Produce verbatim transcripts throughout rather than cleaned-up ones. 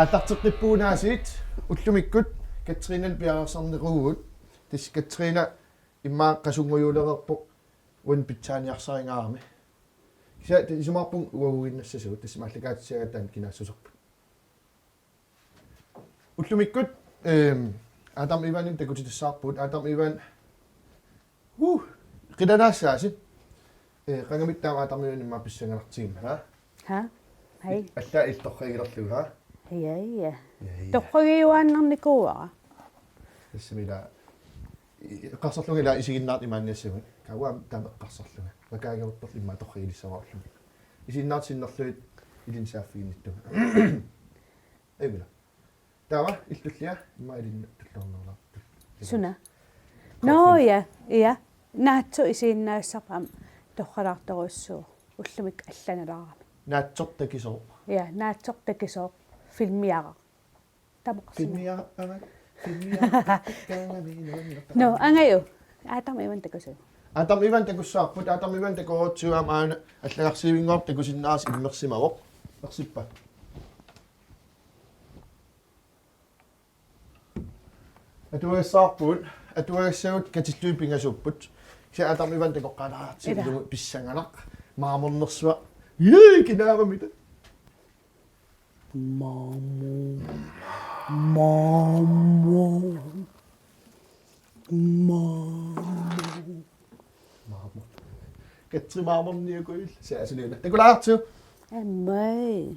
Aallarteqqippugut aasiit, ullumikkut Katrinalu piareersarnequugut. Tassa Katrina immaqa qasunngujuulereerpoq uani pitsaaniarsaringaarami. Kisianni isumaqarpunga uaguinnassasugut, tassa aallakaatitassagatta taanna kinaassuserput. Ullumikkut, ehm, Adam Ivanimik takutitassavarput. Adam Ivan, uh, qilanaassaasi. Eh, qangamit taama Adam Ivanimik immaqa pissanganartigimmat, ha? Ha? Hej. Allaat illit torragilerlugu, ha? Ja, ja. Ja, ja. Torragiuaannarnikuuara. Tassami ila, i-, eqqarsarlunga ila isiginnaartut imaanniassammat. Kaua taama eqqarsarlunga. Makaagiortorlu immaqa torragilissavara ullumi. Isiginnaartut sinnerlugit ilinnut saaffiginnittunga. Aajuna. Taava, illit tullia, immaqa ilinnut tulluarnerulaartut. Suna? Nå, ja, ja. Naatsoq isiginnaassavara aamma torralaartorujussuuvoq. Ullumikkut allanalaarami. Naatsoq takisoq. Ja, naatsoq takisoq. Filmiaraq. Tamoqarsimavoq. Filmiaraq, filmiaraq. Nå, angaju. Adam Ivan takusuuvoq. Adam Ivan takussavarput, Adam Ivan takorutsigu aamma aana allagarsiivinngorpat takusinnaasoq immersimavoq. Ersippa. Atuagassavarput, atuagassagut katillugit pingasuupput. Kisianni Adam Ivan takoqqaalaartigu. Ila. Ilumut pissanganaq, maamornersuaq. Jee, kinaavamita. Maamo. Maamo. Maamo. Maamo. Katri maamorniakuil. Saasuniuna. Takulaartigu. Ammai.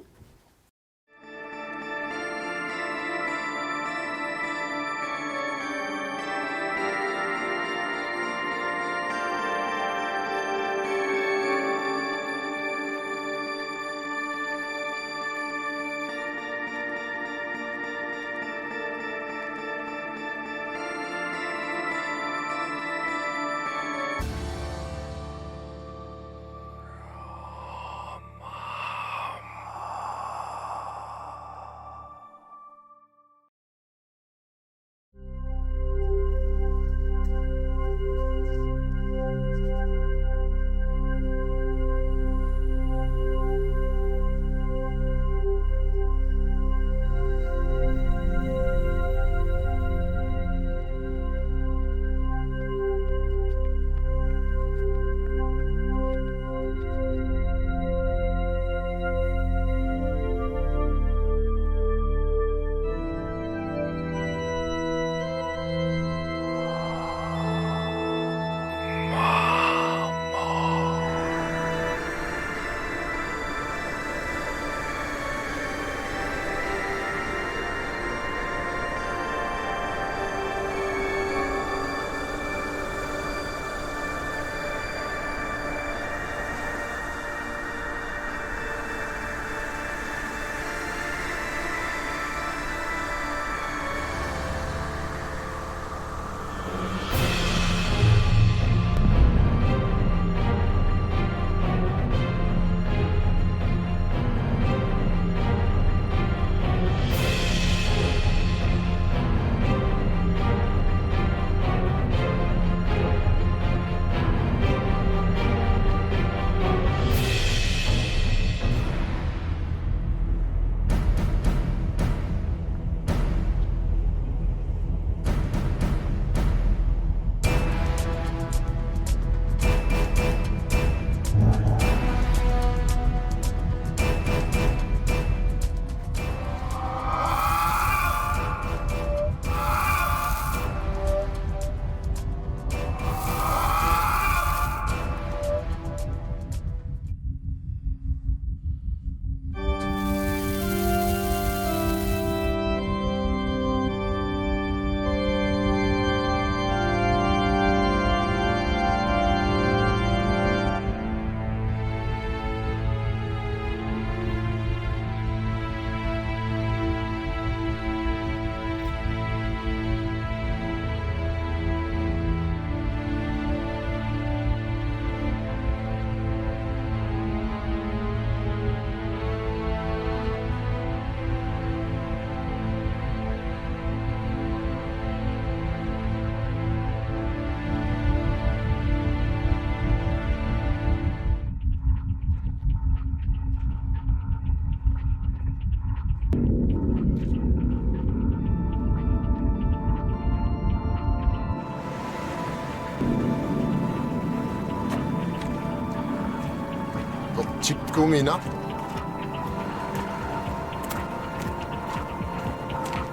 Tikkunngina.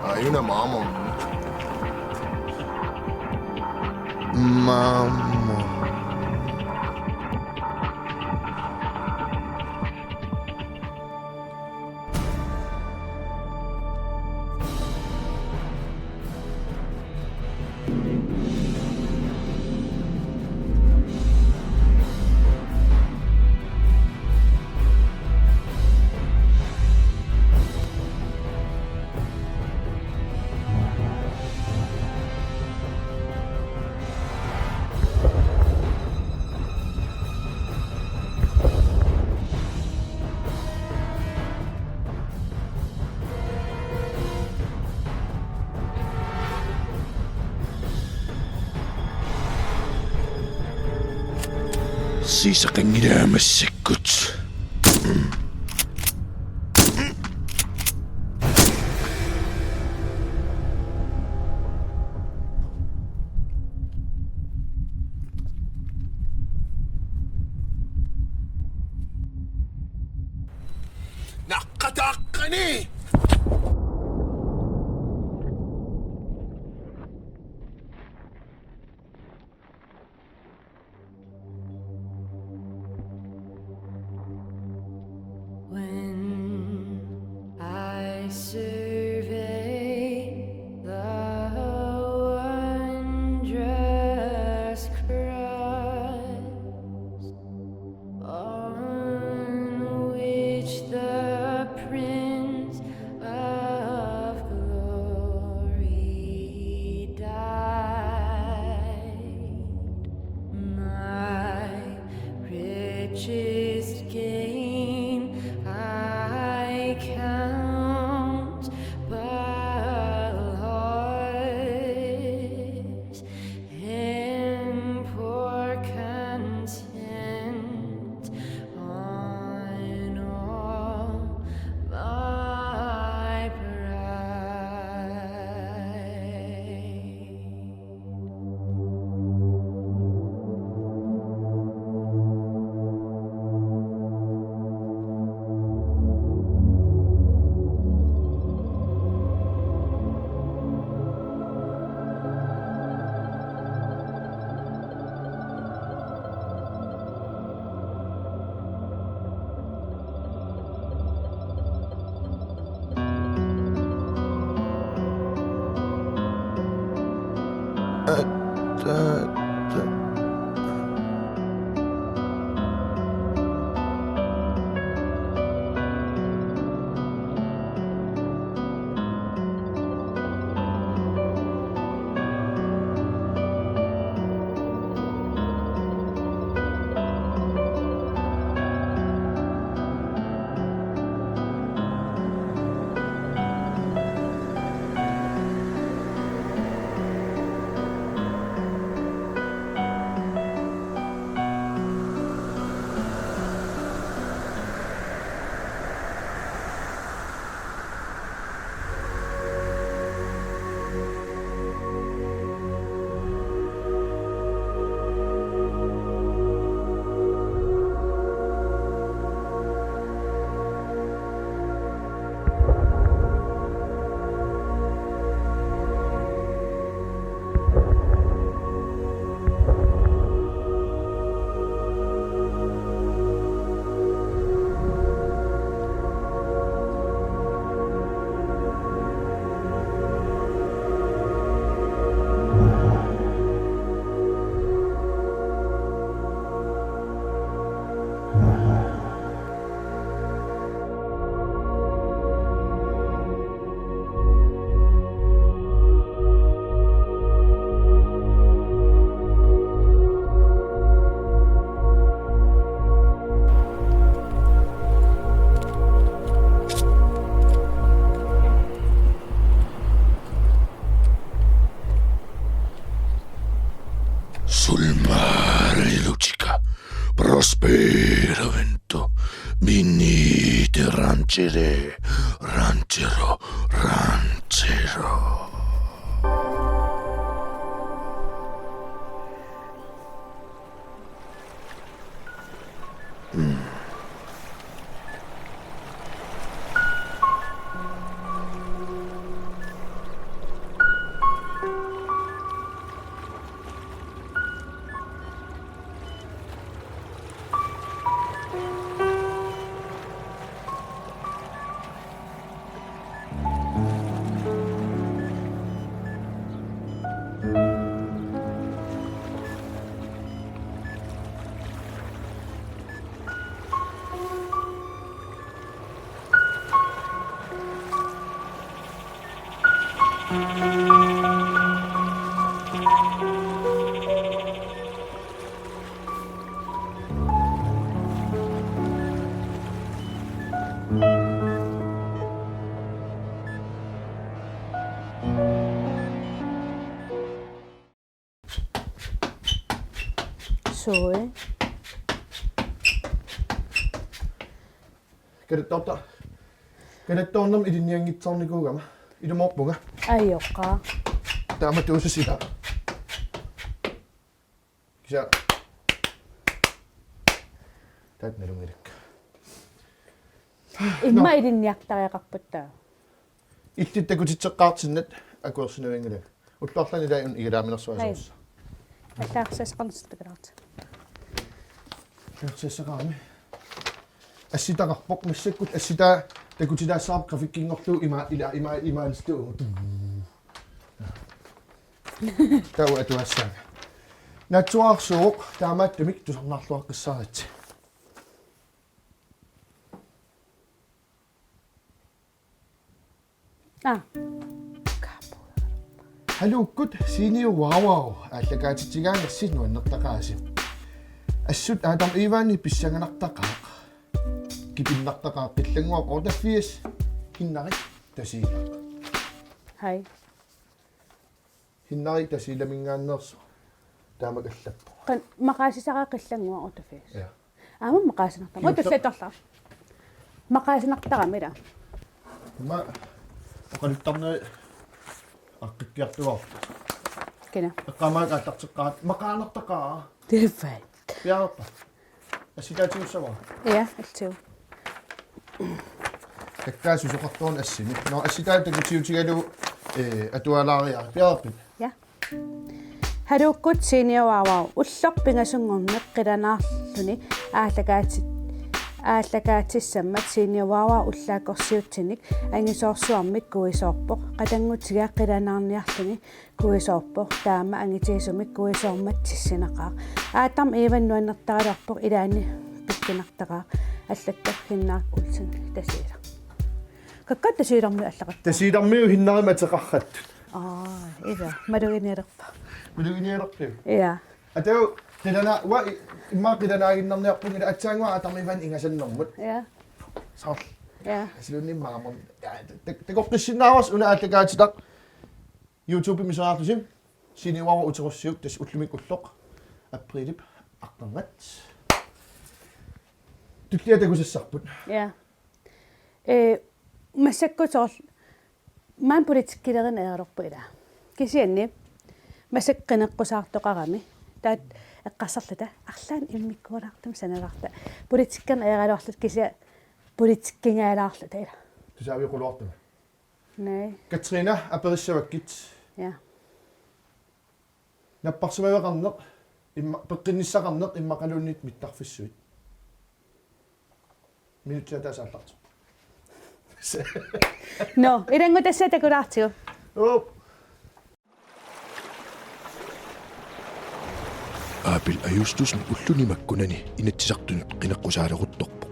Aajuna maammun. Maammun. Sisakanngilaq massakkut. Naqqataaqqani! When I survey the wondrous cross on which the Prince of Glory died, my richest gain I count but loss, and pour content on all my pride. Sul mare, Lucica, prospero vento, venite, rancere, rancero, rancero. Sui. Kalattoorta-, kalattoornermik ilinnianngitsoornikuugama. Ilumoorpunga. Ajoqaaq. Taama tuususiga. Kisianni. Taanna nalunngilakka. Immaqa ilinniartariaqarput taava. Illit takutitseqqaartinnat akuersinavianngilanga. Ullut arlaanni ilai una igalaaminersuaq. Hej. Asuussa. Allagarsiassaqarnissaq takulaartigu. Allagarsiassaqarami. Assitaqarpoq massakkut assitaa takutilaassavarput grafikkinngorlugu ima ila ima imaalistuugut. Taava atuassaanga. Naatsuarsuuvoq taamaattumik tusarnaarluaqqissaaritsi. Aa. Haluukkut Siiniu Waawau aallakaatitsigaangassi nuannertaqaasi. Assut Adam Ivaanni pissanganartaqaaq. Kipinnartaqaaq qillannguaq otteogfirs Hinnarik Tasiilaq. Hej. Hinnarik Tasiilaminngaanneersoq. Taamak allappoq. Qan-, maqaasisara qillannguaq otteogfirs. Ja. Aamma maqaasinartarami. Kiusa- Otuslattorla. Maqaasinartarami ila. Ma oqaluttarneri aqqikkiartuaarput. Kina. Eqqaamaakka aallarteqqaaratta maqaanartaqaara. Tiffany. Piareerpa? Assitaatigissavara? Ja, altiu. Takkaa susoqartoq assimi. Nå, assitaat takutiutigalugu, eh, atualaariarpit. Piareerpit? Ja. Haluukkut Siiniu Waawau ulloq pingasunngorneq qilanaarluni aallakaati-, aallakaatissammat Siiniu Waawau ullaakkorsiutinik angisoorsuarmik kuisoorpoq qatanngutiga qilanaarniarluni kuisoorpoq taama angitigisumik kuisoormat tissinaqaaq. Adam Ivan nuannertaraluarpoq ilaanni pikkunartaqaaq allattoq Hinnarik Olsen Tasiilaq. Kakkaak Tasiilarmiut allaqattaarput. Tasiilarmiut Hinnarimik ateqarput. Aa, ila. Maluginialerpa. Maluginialerpiuk? Ja. Atagu qilana-, uanga i-, immaqa qilanaaginnarniarpunga ila aatsaannguaq Adam Ivan ingasannermut. Ja. Soorlu. Ja. Assiluunniit maamon. Ja, tak-, takoqqissinnaavarsi una aallakaatitaq. YouTube-imi miseraarlusi. Siiniu Waawau uterussiuk tassa ullumi ulloq. Aprilip aqqarngat. Tullia takusassarput. Ja. Ee, massakkut soorlu maani politikkilerineq ajoraluarpoq ila. Kisianni massakkut qineqqusaartoqarami. Taava eqqarsarluta arlaannik immikkuulaartumik sanalaarta. Politikkerineq ajoraluarluta kisianni politikkingaalaarluta ila. Tusaaviuqulaartama. Nej. Katrina aperissavakkit. Ja. Napparsimaveqarneq, imma-, peqqinnissaqarneq immaqaluunniit mittarfissuit. Minutsit ataaseq aallartoq. Nå, ilanngutassiaq takulaartigu. Up. Abel Augustussenip ulluni makkunani Inatsisartunut qineqqusaalequttorpoq.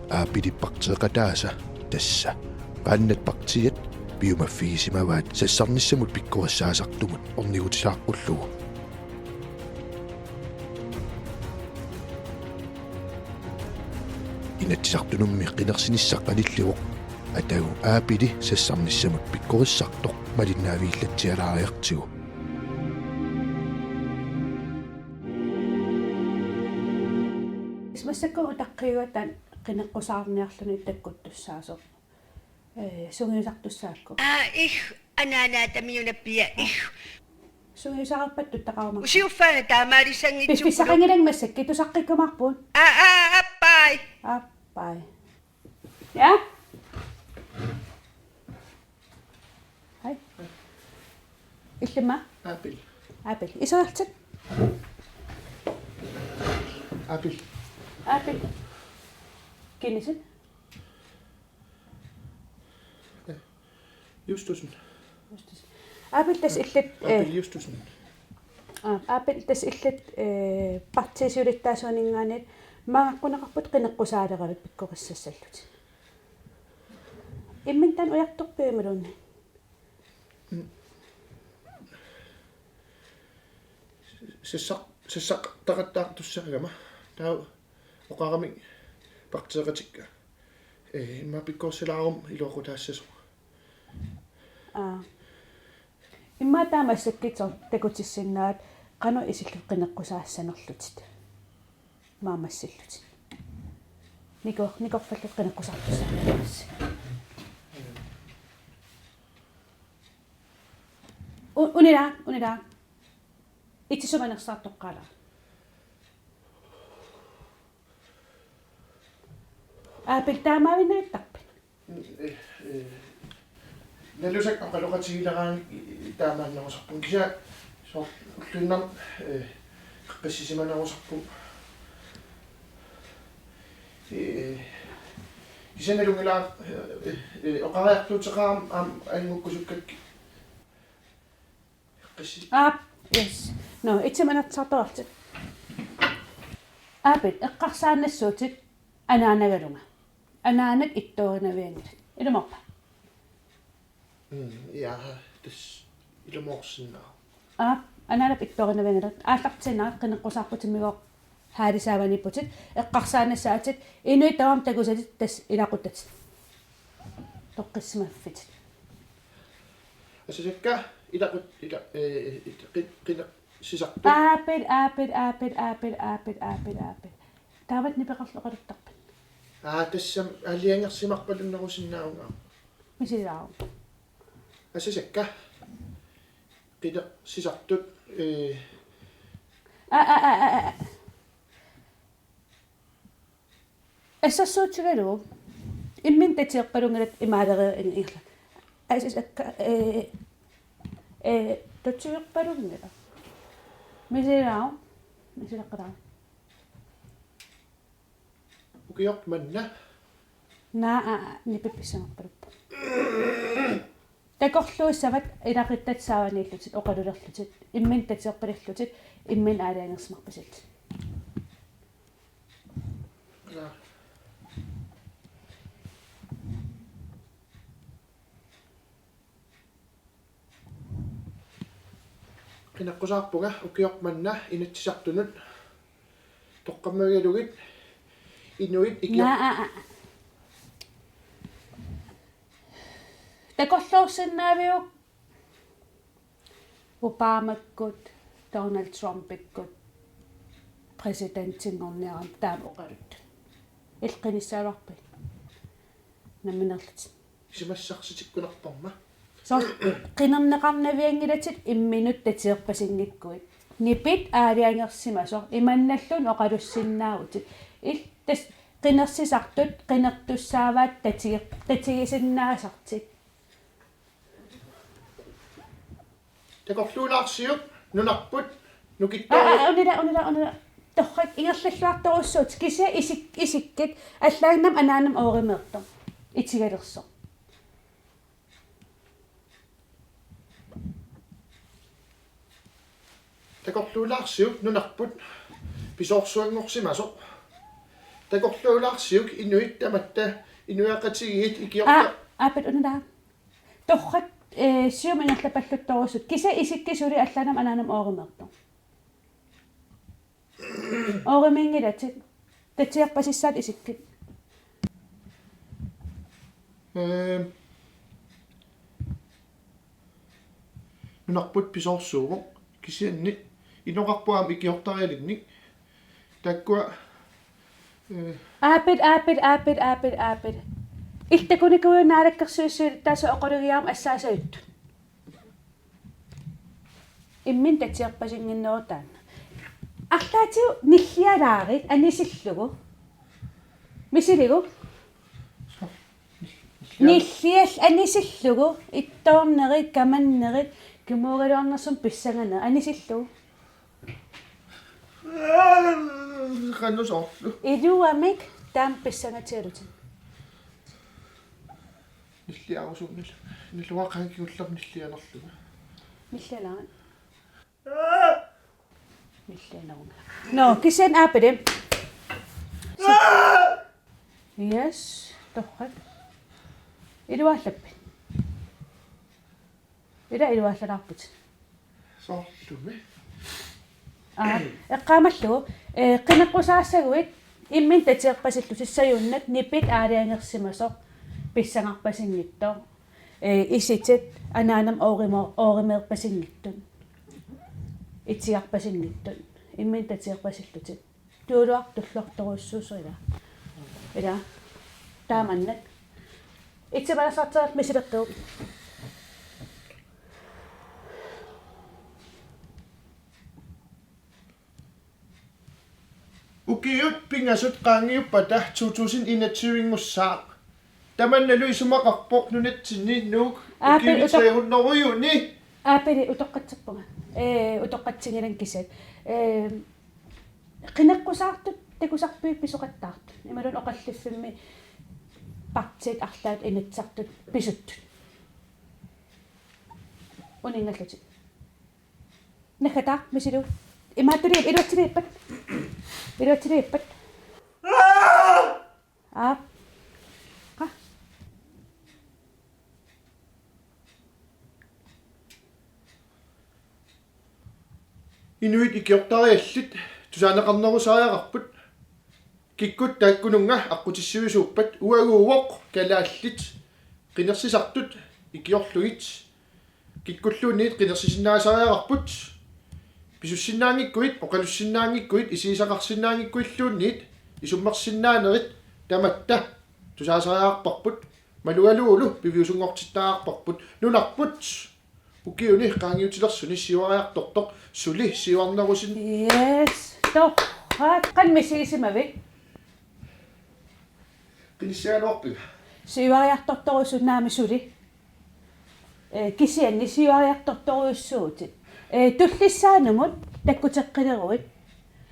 Abelip partiiqataasa tassa qaannat partiit piumaffigisimavaat sassarnissamut pikkorissaasartumut ornigutilaarpullugu. Inatsisartunummi qinersinissaq qanillivoq, atagu Abeli sassarnissamut pikkorissartoq malinnaavigillatsialaariartigu. Massakkut utaqqiuataan qineqqusaarniarluni takkuttussaasoq. Ee, sungiusartussaagakku. Aa, ih, anaanaatamiuna pia, ih. Suujusaarpat tuttaqaruma. Usiuffaana taamaalissanngitsukkulu. Piffissaqanngilanga massakkut tusaqqikkumaarpugut. Aa, aa, appai. Appai. Ja? Hej. Illimmi? Apil. Apil. Isorartik? Apil. Apil. Kisiat? Justussen. Justussen. Apil tassa illit, eh, Apil Justussen. Aa, Apil tassa illit, eh, partiit siulittaasuaninngaanniit maannakkuneqarput qineqqusaaleravit pikkorissassallutit. Imminut taanna ujartorpiuk imaluunniit? Mm. Sassaq-, sassaqattaartussaagama. Taava oqaramik partiiqatikka. Eh, immaqa pikkorissalaarummik iluaqutaassasoq. Aa. Immaqa taama massakkut takutissinnaavatit qanoq isillutit qineqqusaassanerlutit. Maammassillutit. Nikor-, nikorfallutit qineqqusaartussaagaluarlutit. U-, unila, unila. Itisumanersaartoqqaala. Apil taamaavinnavittarpit? Eh, eh, nalusakka oqaloqatigileraangakkit taamaannerusarpunga. Kisianni soorlu ulluinnarni, eh, eqqissisimanerusarpunga. Eh, kisianni nalunngilara, eh, eh, oqariartuuteqarama aamma anngukkusukkakkit. Qissi. Aap, yes. No, itsumanersaartoqarlutit. Apit, eqqarsaannassuutit anaanagalunga. Anaanat ittoorinavianngilat. Ilumoorpa? Mm, ja, tassa ilumoorsinnaavoq. Aap, anaanap ittoorinavianngilat. Aallartiinnarlutit qineqqusaarputit migooq haalisaavanipputit, eqqarsaannassaatit, inuit tamarmik takusatit tassa ilaquttatit. Toqqissimaffitit. Asasakka ilaqut-, ila-, eh, ila-, qi-, qinersisartut. Apit, apit, apit. Taamatut nipeqarlutit oqaluttarpit? Aa, tassami aalajangersimarpalunnerusinnaavunga. Misilaaruk. Asasakka qinersisartut, eh. Aa, aa, aa, aa, aa. Assersuutigalugu imminut tatiorpalunngilatit imaalereerlugit. Asasakka, eh, eh, tatiorpalunngilatit. Misilaaruk, misileqqaaruk. Ukioq manna. Naa, aa, aa, nipit pissangerpaluppoq. Takorluussavat ilaquttat saavaniillutit, oqalulerlutit, imminut tatiorpalillutit, imminut aalajangersimarpasiit. Naa. Qineqqusaarpunga ukioq manna Inatsisartunut toqqammavigalugit inuit ikio-. Naa, aa, aa. Takorloorsinnaaviuk Obamakkut, Donald Trumpikkut præsidentinngorniarami taama oqaluttut? Illit qinissagaluarpit? Nammineerlutit. Isumassarsitikkunarparma. Soorlu qinerneqarnavianngilatit imminut tatiorpasinngikkuit. Nipit aalajangersimasoq imannaluunniit oqalussinnaavutit. Illit tassa qinersisartut qinertussaavaat tatiger-, tatigisinnaasartik. Takorluulaarsiuk nunarput nukittooruk. Aa, aa, unila, unila, unila. Torrak ingerlalluartorujussuutit kisianni isik-, isikkit allaannarmik anaanamik oorimeertoq. Itigalersoq. Takorluulaarsiuk nunarput pisoorsuanngorsimasoq. Takorluulaarsiuk inuit tamatta inuiaqatigiit ikiorta-. Aa, aappat unila. Torrak, eh, siumut ingerlapalluttorujussuutit. Kisianni isikkit suli allaannarmik anaanamik oorimeertoq. Oorimiinngilatit. Tatiorpasissaat isikkit. Ehm. Nunarput pisoorsuuvoq. Kisianni inoqarpoq aamma ikiortarialinnik. Taakkua, eh. Aappat, aappat, aappat, aappat, aappat. Illit takunikuuit naalakkersuisut tassa oqalugiarama assaasajuttut. Imminut tatiorpasinnginneruvoq taanna. Arlaatigut nillialaarit anisillugu. Misiligu? Nillialaarit anisillugu, ittoornerit, kamannerit, kimuugaluarnersumik pissanganerit anisillugu. Qanoq soorlu? Iluamik taama pissangatigalutit. Nilliarusuunnil. Nilluaqankigullermi nillianerlugu. Nillialaarit. Nillianerunga. Nå, kisianni aapili. Yes, torrak. Iluallappit? Ila iluallalaarputit. Soorlumi. Aa, eqqaamallugu, ee, qineqqusaassaguit imminut tatiorpasillutit sajunnaq nipit aalajangersimasoq pissangarpasinngitsoq. Ee, isitit anaanama oorimo-, oorimeerpasinngitsut. Itigarpasinngitsut. Imminut tatiorpasillutit. Tuuluaq tulluartorujussuusoq ila. Ila. Taamannak. Itsi malasartaat misilertuup. Ukiut pingasut qaangiuppata to tusind enogtyve-nngussaaq. Tamannalu isumaqarpoq nunatsinni Nuuk. Aappi, ukiuni utoq-, tre hundrede-ni. Aappi, utoqqatsippunga. Ee, utoqqatsinngilanga kisiat. Ee, qineqqusaartut takusarpigit pisoqattaartut. Imaluunniit oqalliffimmi partiit arlaat Inatsisartut pisuttut. Uninngallutit. Naggataaq, misilu. Imaattuli, iluatsiliippat. Iluatsiliippat. Aap. Qa. Inuit ikiortariallit tusaaneqarnerusariaqarput. Kikkut taakkununnga aqqutissiuisuuppat uaguuvoq kalaallit qinersisartut ikiorlugit. Kikkulluunniit qinersisinnaasariaqarput. Pisussinnaanngikkuit, oqalussinnaanngikkuit, isigisaqarsinnaanngikkuilluunniit, isummersinnaanerit tamatta tusaasariaqarparput. Malugaluulu piviusunngortittariaqarparput. Nunarput ukiuni qaangiutilersuni siuariartortoq suli siuarnerusin. Yes. Torrak, qanoq misigisimavit? Qinissagaluarpiuk? Siuariartortorujussuuvoq naamik suli. Ee, kisianni siuariartortorujussuuvutit. Ee, tullissaanumut takkuteqqileruit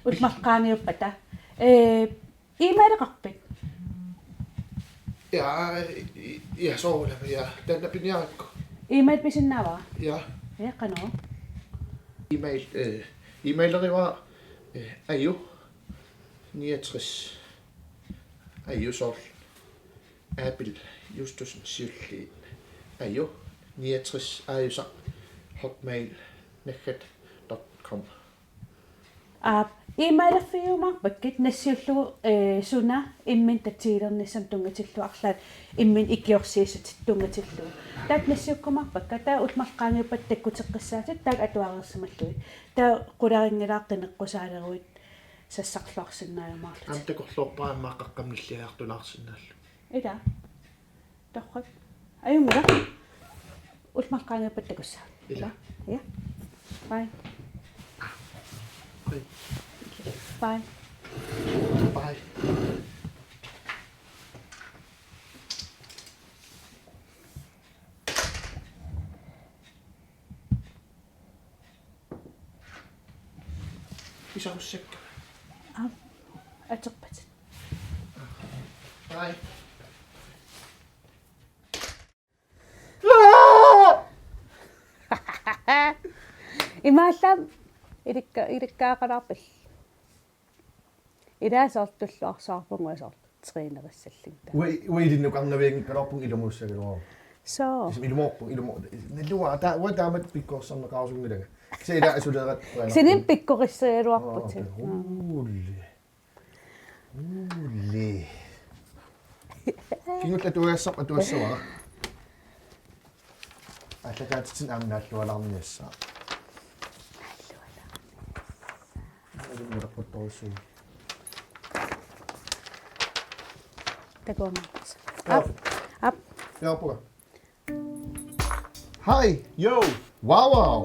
ullut marluk qaangiuppata. Ee, e-maileqarpit? Ja, i-, i-, ja, soorunami, ja. Taanna piniarakku. E-mail pisinnaavara? Ja. Ja, qanoq? E-mail, øh, e-mailerivara, øh, aju niogtres. Aju soorlu. Abel Justussen siulliit. Aju niogtres aajusaq hotmail naggat dot com. Aap, e-mailerfigiumaarpakkit nassiullugu, ee, suna imminut tatigilernissamut tunngatillugu arlaat imminut ikiorsiissatit tunngatillugu. Taakku nassiukkumaarpakka, taava ullut marluk qaangiuppata takkuteqqissaatit, taakku atuareersimallugit. Taava qularinngilara qineqqusaaleruit sassarluarsinnaajumaarlutit. Aamma takorloorpara aamma qaqqami nilliartulaarsinnaalluni. Ila. Torrak. Ajunngilaq. Ullut marluk qaangiuppata takussaagut. Ila. Ja. Bye. Bye. Bye. Bye. Pisarussakka. Aap, aterpatit. Bye. Imaallaat ilikka-, ilikkagaqalaarpit. Ilaa soorlu tulluarsuarpunga soorlu trænerissallunga. Uanga, uanga ilinnut nukarnavianngikkaluarpunga ilumuussagaluaruma. Soo. Isum ilumoorpunga, ilumo-, naluara, taa-, uanga taamatut pikkorissarneqarusunngilanga. Kisianni ilaa asuleerat uanga. Kisianni pikkorissagaluarputit. Aa, okay. Uuli. Uuli. Kingulleq atuagassaq atuassavara. Aallakaatitsineq aamma naallualaarniassaaq. Naallualaarniassaaq. Naallualaarniassaaq. Takuama. Aap. Aap. Aap. Hej. Jo. Wow, wow.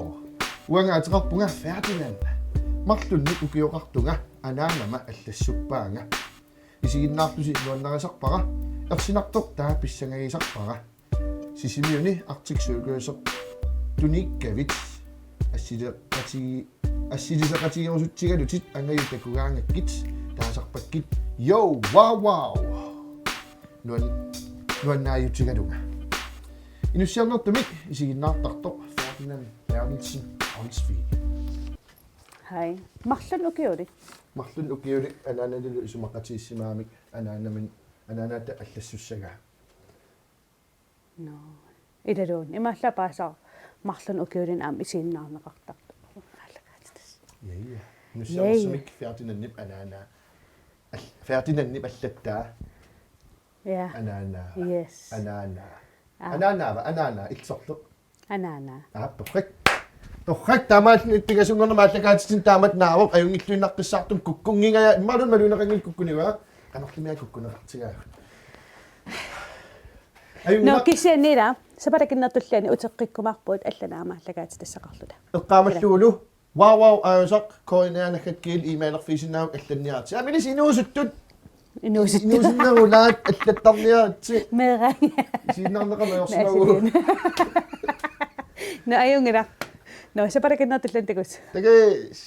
Uanga ateqarpunga Ferdinand. Marlunnik ukioqartunga anaanama allassuppaanga. Isiginnaartusi nuannarisarpara, ersinartoq taava pissangagisarpara. Sisimiuni Arctic Circle-ertuniikkavit. Assiliseqati-, assiliseqatigerusutsigalutit angajut takugaangakkit taasarpakkit. Yo, wow, wow! Nuan-, nuannaajutigalunga. Inussiarnertumik isiginnaartartoq Ferdinand Berthelsen Olsvig. Hej. Marlunnik ukiulik. Marlunnik ukiulik anaanalilu isumaqatigiissimagamik anaanamin, anaanaata allassussagaa. Nå. Ilaluunniit. Imaallaat paasisara marlunnik ukiulinik aamma isiginnaarneqartartoq. Aallakaatitassaq. Ja, ja. Inussiarnertumik Ferdinandip anaanaa. Al-, Ferdinandip allattaa. Ja. Anaanaa. Yes. Anaanaa. Aa. Anaanaava? Anaanaa. Illit sorleq. Anaanaa. Aa, torrak. Torrak, taamaalilluni pingasunngornermi aallakaatitsineq taamatut naavoq, ajunngilluinnaqqissaartumik kukkunnginngajaat, imaluunniit malugineqanngilaq kukkunnginngajaat, qanorluunniit kukkuneqartigaagut. Nå, ajunngilaq- kisianni ila, sapaatit akunnertulluunniit uteqqikkumaarpugut allanut aamma aallakaatitassaqarluta. Eqqaamallugulu, wow, wow, aajusaq, K N R naggat G L e-mailerfigisinnaagukku allanniartigit. Aamma ilissi inuusuttut. Inuusuttut. Inuusunnerulaat allattarniaritsi. Meeraanni. Isiginnaarneqarneq ajorsimagukku. Naasigiin. Nå, ajunngilaq. Nå, sapaatit akunnertulluunniit takuss. Takuss.